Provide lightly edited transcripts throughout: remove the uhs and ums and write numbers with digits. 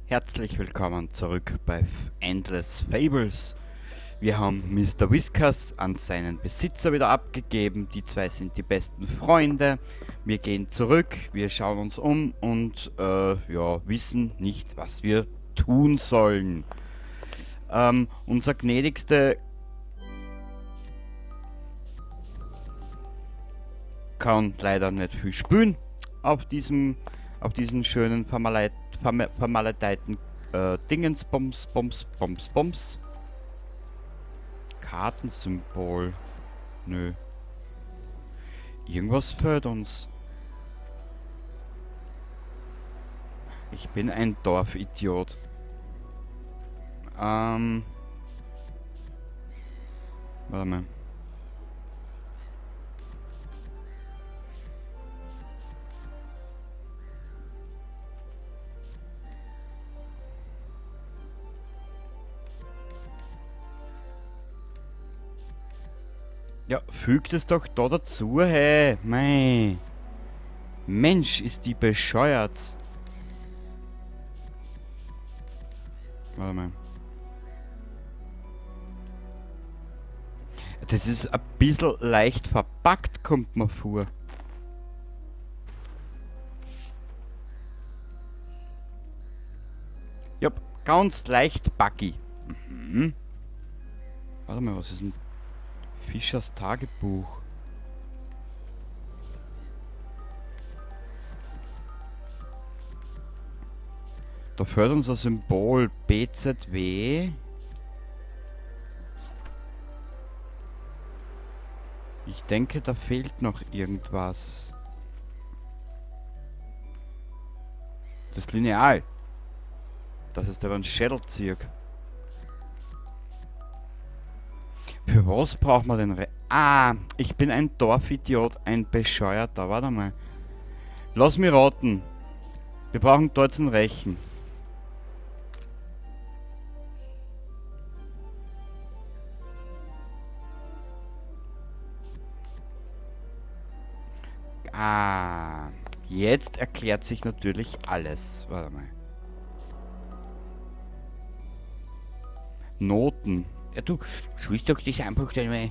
Herzlich willkommen zurück bei Endless Fables. Wir haben Mr. Whiskers an seinen Besitzer wieder abgegeben. Die zwei sind die besten Freunde. Wir gehen zurück, wir schauen uns um und wissen nicht, was wir tun sollen. Unser gnädigste kann leider nicht viel spülen auf diesen schönen vermaledeiten Dingens, Bombs, Bombs, Bombs, Bombs. Kartensymbol. Nö. Irgendwas fehlt uns. Ich bin ein Dorfidiot. Warte mal. Ja, fügt es doch da dazu, hey. Mei. Mensch, ist die bescheuert. Warte mal. Das ist ein bisschen leicht verpackt, kommt mir vor. Jupp, ganz leicht buggy. Mhm. Warte mal, was ist denn Fischers Tagebuch? Da fehlt uns ein Symbol BZW. Ich denke, da fehlt noch irgendwas. Das Lineal. Das ist aber ein Schädelzirk. Für was braucht man denn Ah, ich bin ein Dorfidiot, ein Bescheuerter. Warte mal. Lass mich raten. Wir brauchen dort einen Rechen. Ah, jetzt erklärt sich natürlich alles. Warte mal. Noten. Ja, du schulst doch das einfach dann mal.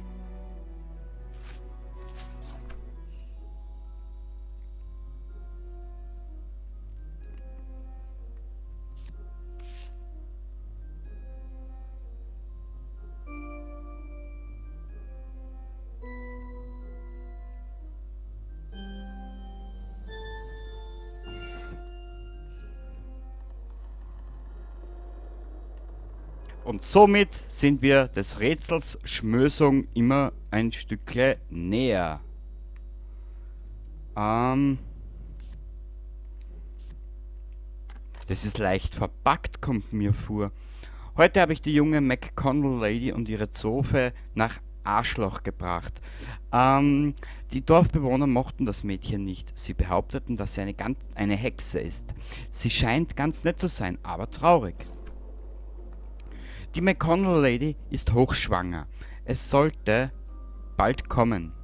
Und somit sind wir des Rätsels Schmösung immer ein Stückle näher. Das ist leicht verpackt, kommt mir vor. Heute habe ich die junge McConnell Lady und ihre Zofe nach Arschloch gebracht. Die Dorfbewohner mochten das Mädchen nicht. Sie behaupteten, dass sie eine Hexe ist. Sie scheint ganz nett zu sein, aber traurig. Die McConnell Lady ist hochschwanger. Es sollte bald kommen.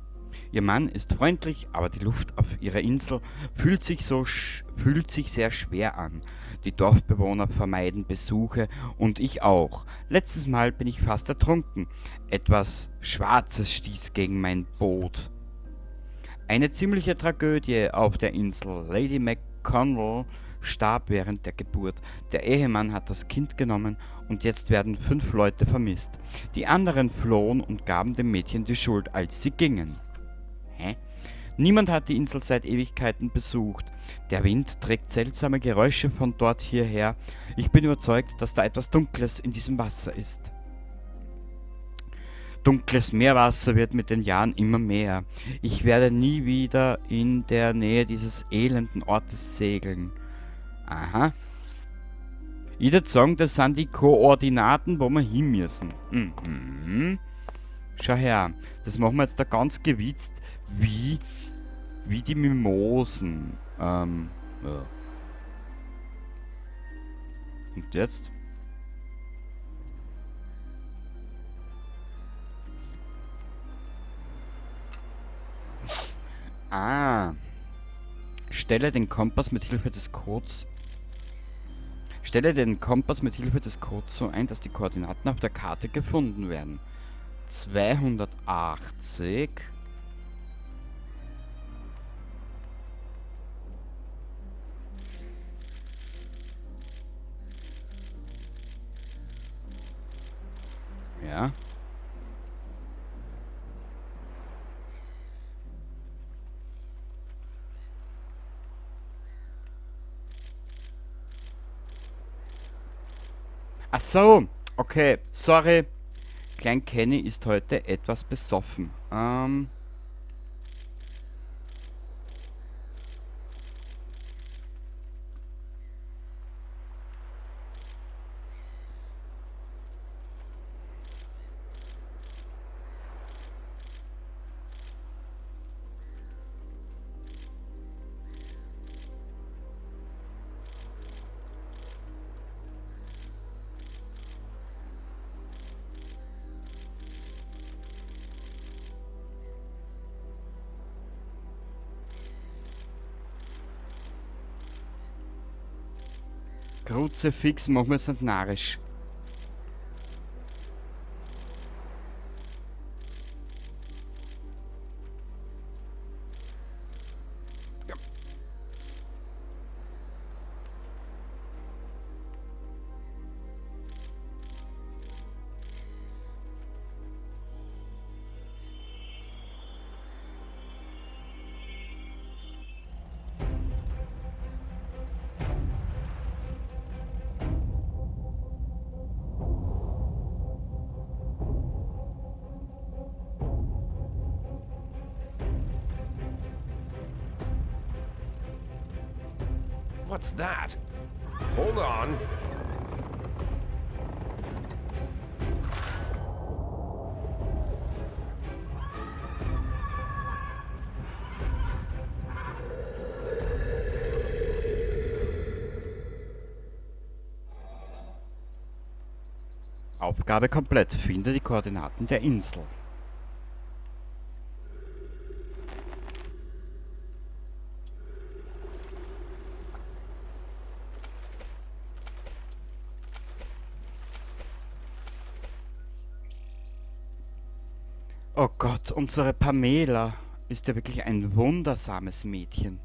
Ihr Mann ist freundlich, aber die Luft auf ihrer Insel fühlt sich sehr schwer an. Die Dorfbewohner vermeiden Besuche und ich auch. Letztes Mal bin ich fast ertrunken. Etwas Schwarzes stieß gegen mein Boot. Eine ziemliche Tragödie auf der Insel. Lady McConnell starb während der Geburt. Der Ehemann hat das Kind genommen und jetzt werden 5 Leute vermisst. Die anderen flohen und gaben dem Mädchen die Schuld, als sie gingen. Hä? Niemand hat die Insel seit Ewigkeiten besucht. Der Wind trägt seltsame Geräusche von dort hierher. Ich bin überzeugt, dass da etwas Dunkles in diesem Wasser ist. Dunkles Meerwasser wird mit den Jahren immer mehr. Ich werde nie wieder in der Nähe dieses elenden Ortes segeln. Aha. Ich würd sagen, das sind die Koordinaten, wo wir hin müssen. Mhm. Schau her, das machen wir jetzt da ganz gewitzt, wie die Mimosen. Ja. Und jetzt? Ah. Stelle den Kompass mit Hilfe des Codes. Stelle den Kompass mit Hilfe des Codes so ein, dass die Koordinaten auf der Karte gefunden werden. 280. Ja. Ach so, okay, sorry. Klein Kenny ist heute etwas besoffen. Kruzifix, machen wir jetzt nicht narrisch. Ja. What's that? Hold on. Aufgabe komplett. Finde die Koordinaten der Insel. Oh Gott, unsere Pamela ist ja wirklich ein wundersames Mädchen.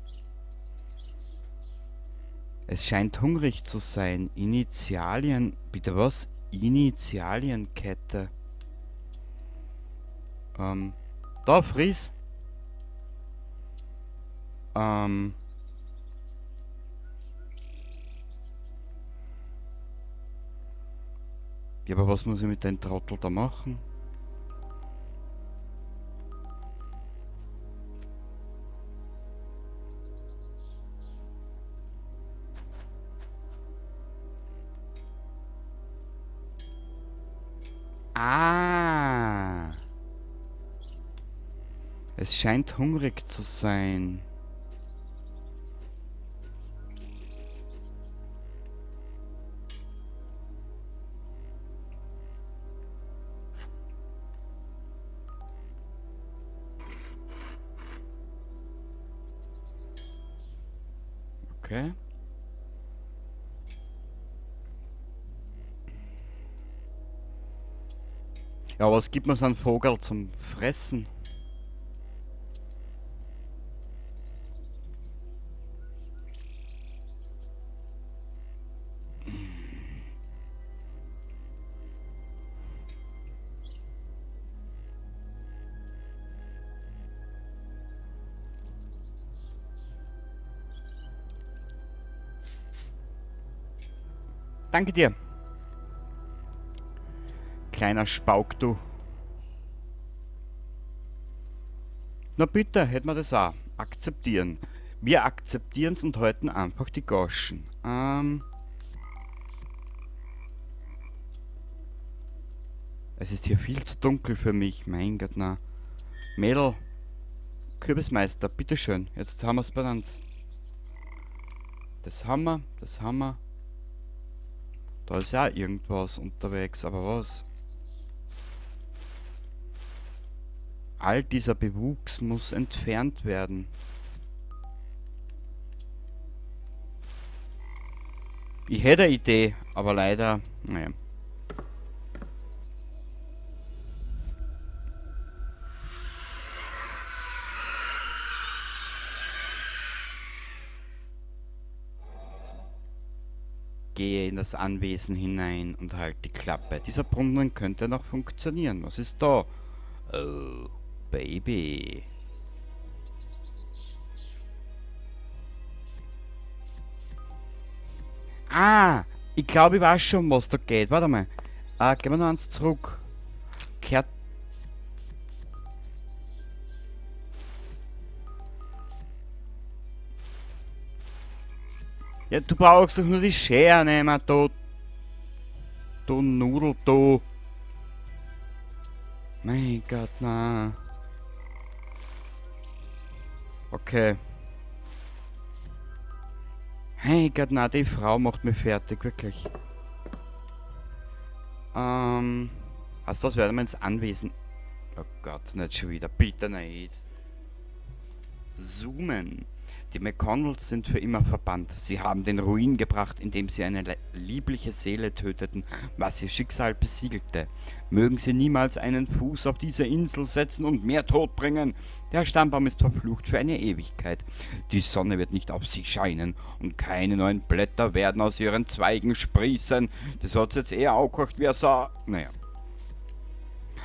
Es scheint hungrig zu sein. Initialien... Bitte was? Initialienkette. Da, Fries. Ja, aber was muss ich mit dem Trottel da machen? Ah. Es scheint hungrig zu sein. Okay. Ja, was gibt man so einem Vogel zum Fressen? Danke dir. Kleiner Spauk, du. Na bitte, hätten wir das auch. Akzeptieren. Wir akzeptieren's und halten einfach die Goschen. Es ist hier viel zu dunkel für mich. Mein Gott, na. Mädel. Kürbismeister, bitteschön. Jetzt haben wir's benannt. Das haben wir, das haben wir. Da ist ja irgendwas unterwegs, aber was? All dieser Bewuchs muss entfernt werden. Ich hätte eine Idee, aber leider, naja. Gehe in das Anwesen hinein und halt die Klappe. Dieser Brunnen könnte noch funktionieren. Was ist da? Oh, Baby. Ah, ich glaube, ich weiß schon, was da geht. Warte mal. Gehen wir noch eins zurück. Kehrt. Ja, du brauchst doch nur die Schere nehmen, du. Du Nudel, du. Mein Gott, na. Okay. Hey Gott, na, die Frau macht mich fertig, wirklich. Also das werden wir ins Anwesen. Oh Gott, nicht schon wieder. Bitte nicht. Zoomen. Die McConnells sind für immer verbannt. Sie haben den Ruin gebracht, indem sie eine liebliche Seele töteten, was ihr Schicksal besiegelte. Mögen sie niemals einen Fuß auf diese Insel setzen und mehr Tod bringen. Der Stammbaum ist verflucht für eine Ewigkeit. Die Sonne wird nicht auf sie scheinen und keine neuen Blätter werden aus ihren Zweigen sprießen. Das hat's jetzt eher auch gekocht, wie er sah. Naja.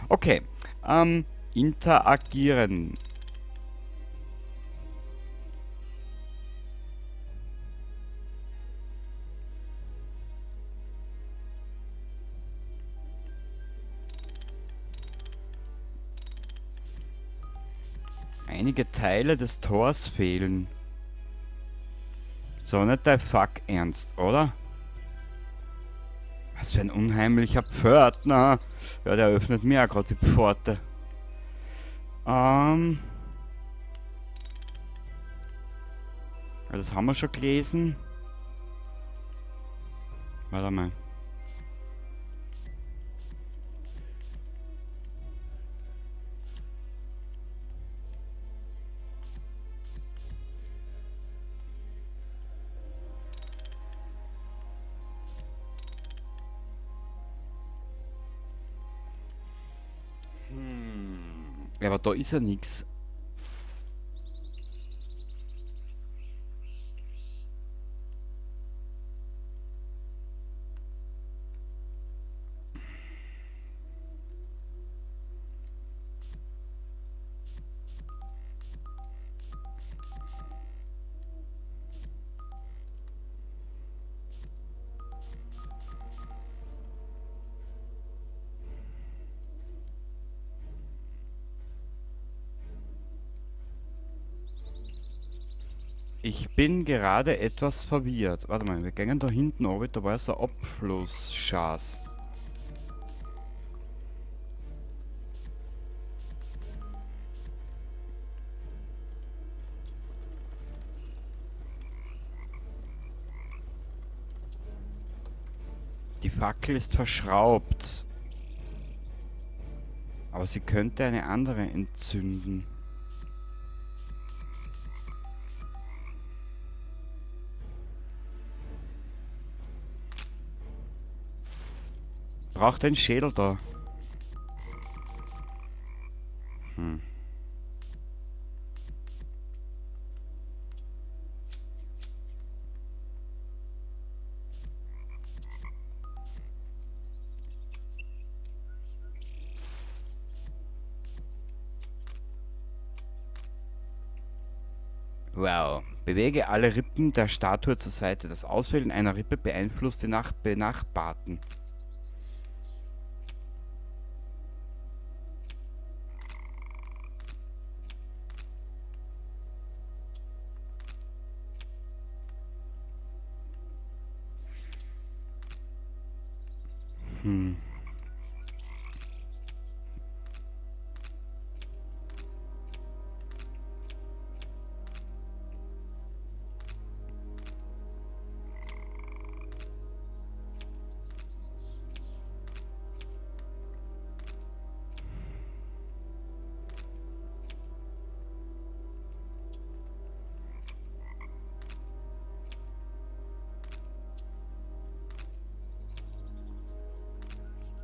Okay. Interagieren. Einige Teile des Tors fehlen. So, nicht dein Fuck ernst, oder? Was für ein unheimlicher Pförtner. Ja, der öffnet mir auch grad die Pforte. Ja, das haben wir schon gelesen. Warte mal. Ja, aber da ist ja nix. Ich bin gerade etwas verwirrt. Warte mal, wir gehen da hinten runter, da war ja so ein Abflussschaß. Die Fackel ist verschraubt. Aber sie könnte eine andere entzünden. Braucht den Schädel da. Wow. Bewege alle Rippen der Statue zur Seite. Das Auswählen einer Rippe beeinflusst die Benachbarten.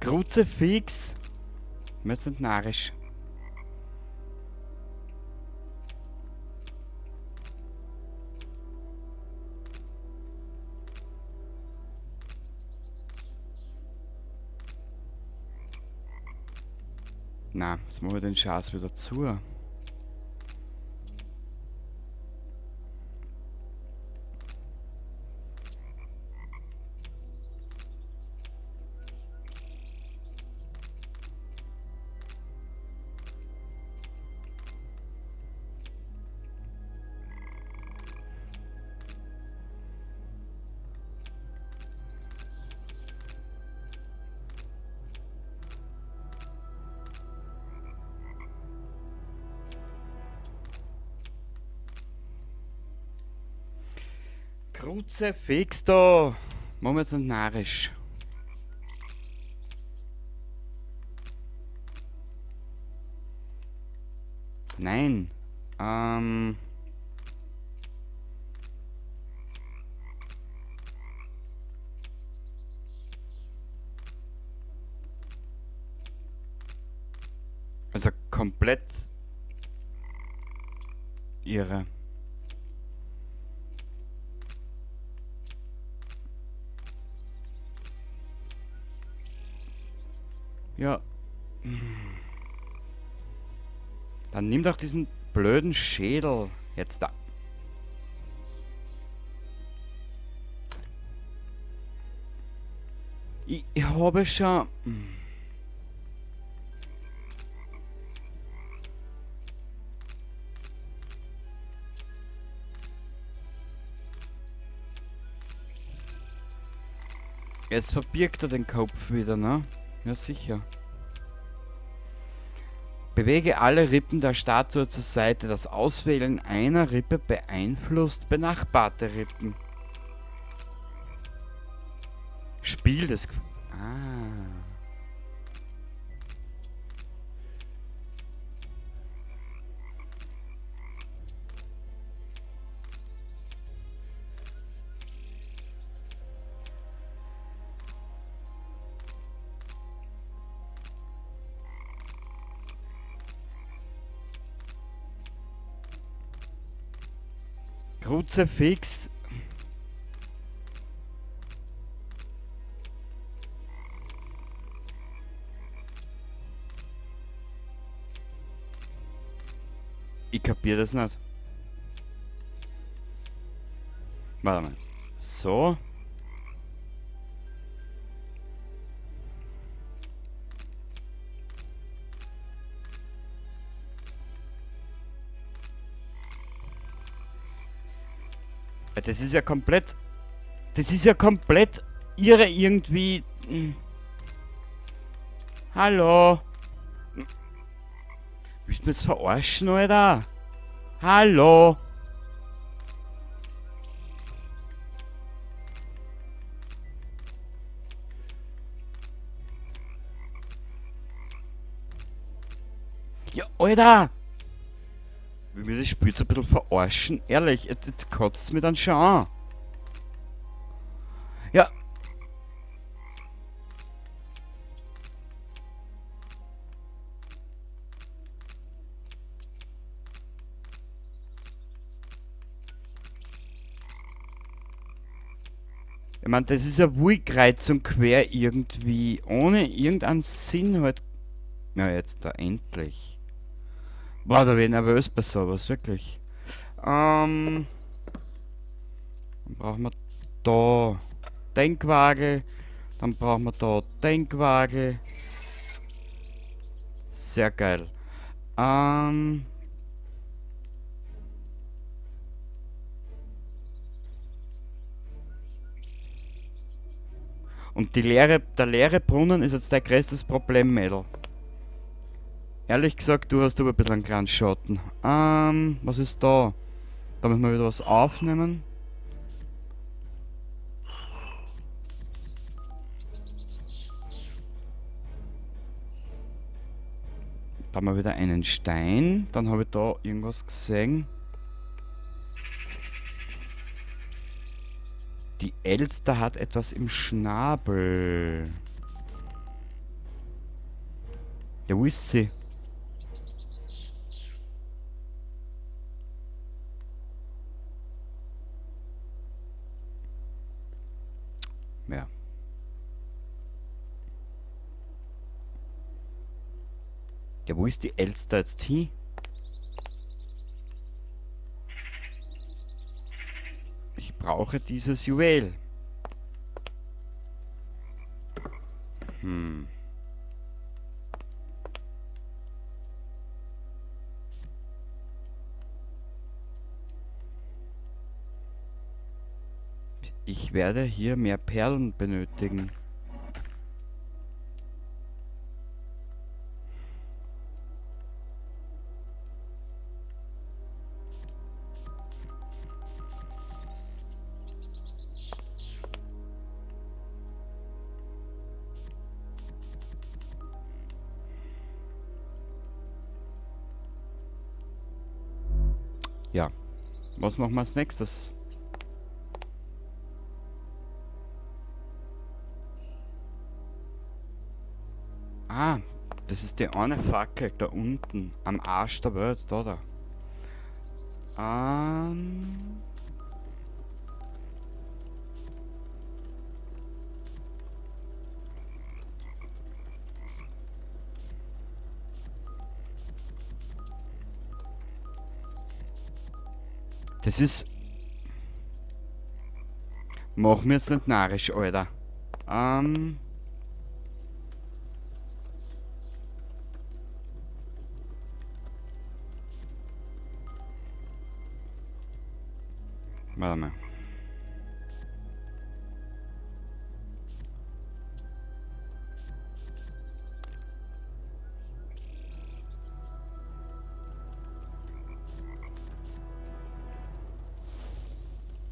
Kruzifix. Wir sind narrisch. Na, jetzt machen wir den Schatz wieder zu. Kruzifix da! Machen wir jetzt nicht narrisch. Nein. Also komplett irre. Ja. Dann nimm doch diesen blöden Schädel jetzt da. Ich habe schon... Jetzt verbirgt er den Kopf wieder, ne? Ja, sicher. Bewege alle Rippen der Statue zur Seite. Das Auswählen einer Rippe beeinflusst benachbarte Rippen. Spiel des... Ah. Kruzifix. Ich kapier das nicht. Warte mal. So. Das ist ja komplett... Das ist ja komplett irre irgendwie... Hallo? Willst du mich jetzt verarschen, Alter? Hallo? Ja, Alter! Will mir das Spiel so ein bisschen verarschen? Ehrlich, jetzt kotzt es mir dann schon an. Ja. Ich mein, das ist ja wohl kreuz und quer irgendwie, ohne irgendeinen Sinn halt. Na, jetzt da endlich. Boah, da bin ich nervös bei sowas, wirklich. Dann brauchen wir da Denkwaage. Dann brauchen wir da Denkwaage. Sehr geil. Und der leere Brunnen ist jetzt dein größtes Problem, Mädel. Ehrlich gesagt, du hast aber ein bisschen einen kleinen Schatten. Was ist da? Da müssen wir wieder was aufnehmen. Da haben wir wieder einen Stein. Dann habe ich da irgendwas gesehen. Die Elster hat etwas im Schnabel. Ja, wo ist sie? Ja. Ja, wo ist die Elster jetzt hin? Ich brauche dieses Juwel. Ich werde hier mehr Perlen benötigen. Ja, was machen wir als nächstes? Ah, das ist die eine Fackel da unten, am Arsch der Welt, da, da. Das ist... Mach mir jetzt nicht narrisch, Alter. Warte mal.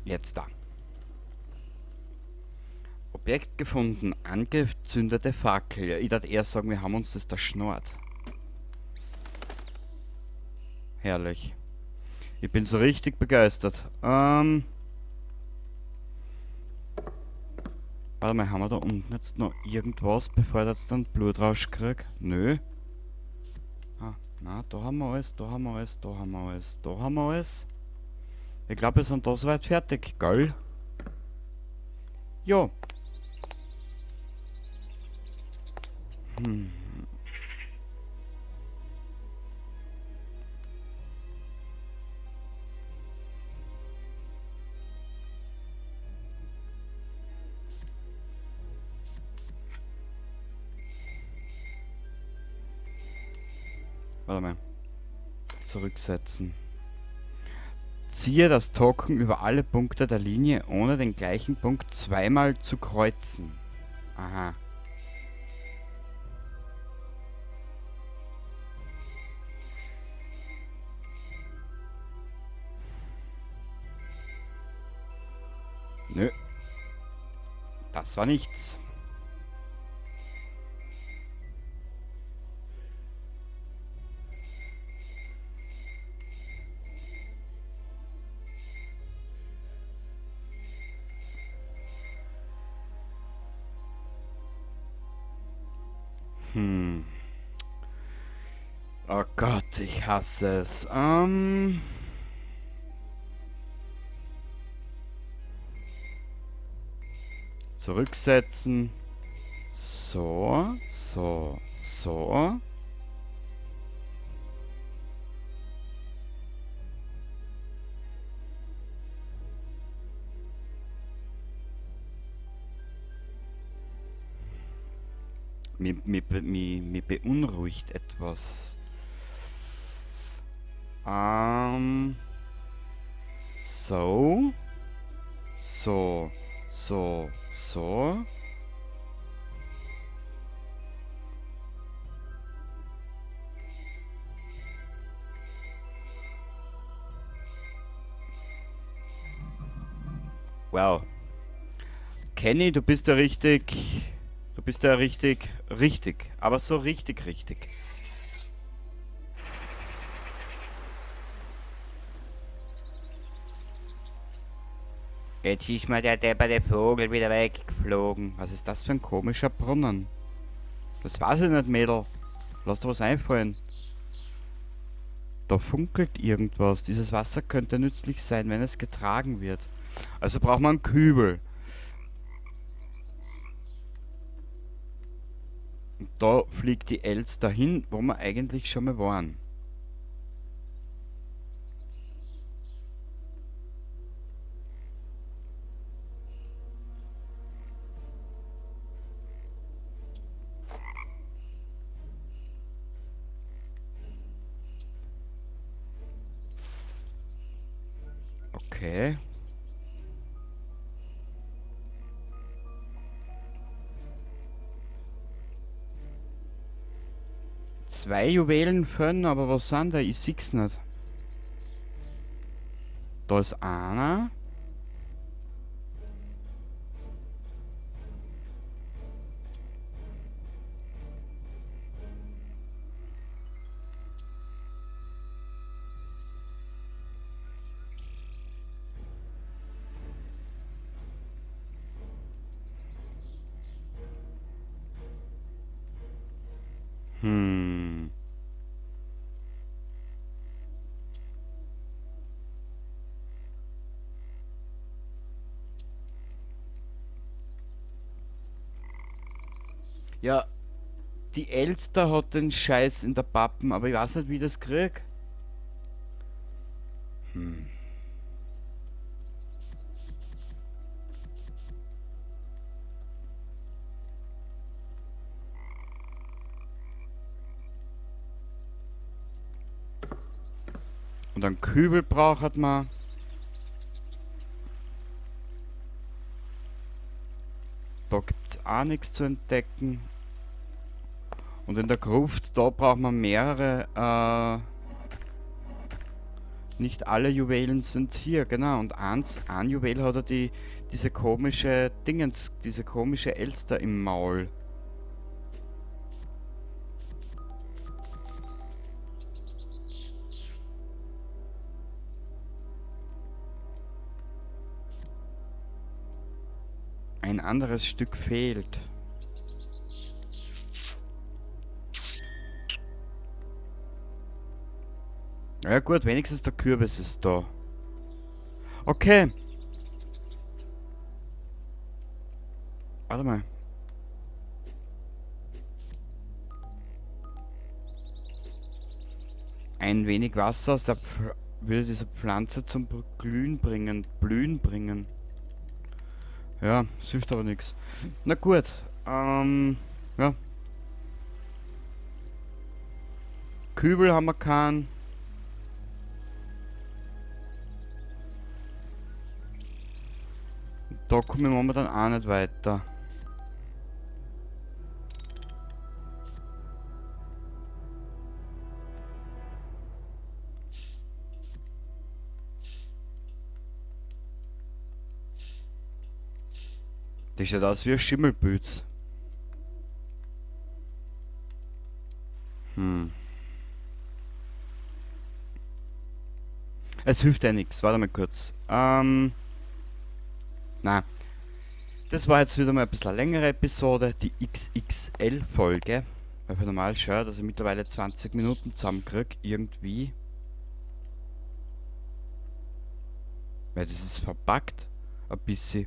Jetzt da. Objekt gefunden. Angezündete Fackel. Ja, ich würd eher sagen, wir haben uns das da schnurrt. Herrlich. Ich bin so richtig begeistert. Warte mal, haben wir da unten jetzt noch irgendwas, bevor ich jetzt dann Blutrausch krieg? Nö. Ah, na, da haben wir alles, da haben wir alles, da haben wir alles, da haben wir alles. Ich glaub, wir sind da soweit fertig, gell? Jo. Warte mal. Zurücksetzen. Ziehe das Token über alle Punkte der Linie, ohne den gleichen Punkt zweimal zu kreuzen. Aha. Nö. Das war nichts. Oh Gott, ich hasse es. Zurücksetzen. So, so, so. Mir beunruhigt etwas. So. So. So. So. Wow. Kenny, du bist ja richtig... Du bist ja richtig, richtig. Aber so richtig, richtig. Jetzt ist mir der depperte Vogel wieder weggeflogen. Was ist das für ein komischer Brunnen? Das weiß ich nicht, Mädel. Lass dir was einfallen. Da funkelt irgendwas. Dieses Wasser könnte nützlich sein, wenn es getragen wird. Also braucht man einen Kübel. Und da fliegt die Elster hin, wo wir eigentlich schon mal waren. Okay. Zwei Juwelen fehlen, aber was sind da? Ich seh's nicht. Da ist einer. Ja, die Elster hat den Scheiß in der Pappen, aber ich weiß nicht, wie ich das krieg. Und einen Kübel braucht man. Da gibt's auch nichts zu entdecken. Und in der Gruft, da braucht man mehrere. Nicht alle Juwelen sind hier, genau. Und ein Juwel hat er diese komische Dingens, diese komische Elster im Maul. Ein anderes Stück fehlt. Ja gut, wenigstens der Kürbis ist da. Okay. Warte mal. Ein wenig Wasser aus der würde diese Pflanze zum Glühen bringen, Blühen bringen. Ja, es hilft aber nix. Na gut, ja. Kübel haben wir keinen. Da kommen wir momentan auch nicht weiter. Das schaut aus wie ein Schimmelpilz. Es hilft ja nix. Warte mal kurz. Na. Das war jetzt wieder mal ein bisschen eine längere Episode, die XXL-Folge. Weil ich normal schaue, dass ich mittlerweile 20 Minuten zusammenkrieg, irgendwie. Weil das ist verpackt. Ein bisschen.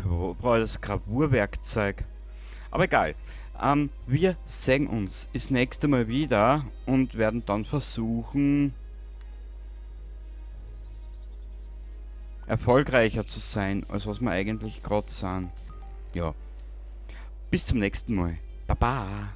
Wo brauche ich das Gravurwerkzeug? Aber egal. Wir sehen uns das nächste Mal wieder und werden dann versuchen, erfolgreicher zu sein, als was wir eigentlich grad sind. Ja. Bis zum nächsten Mal. Baba.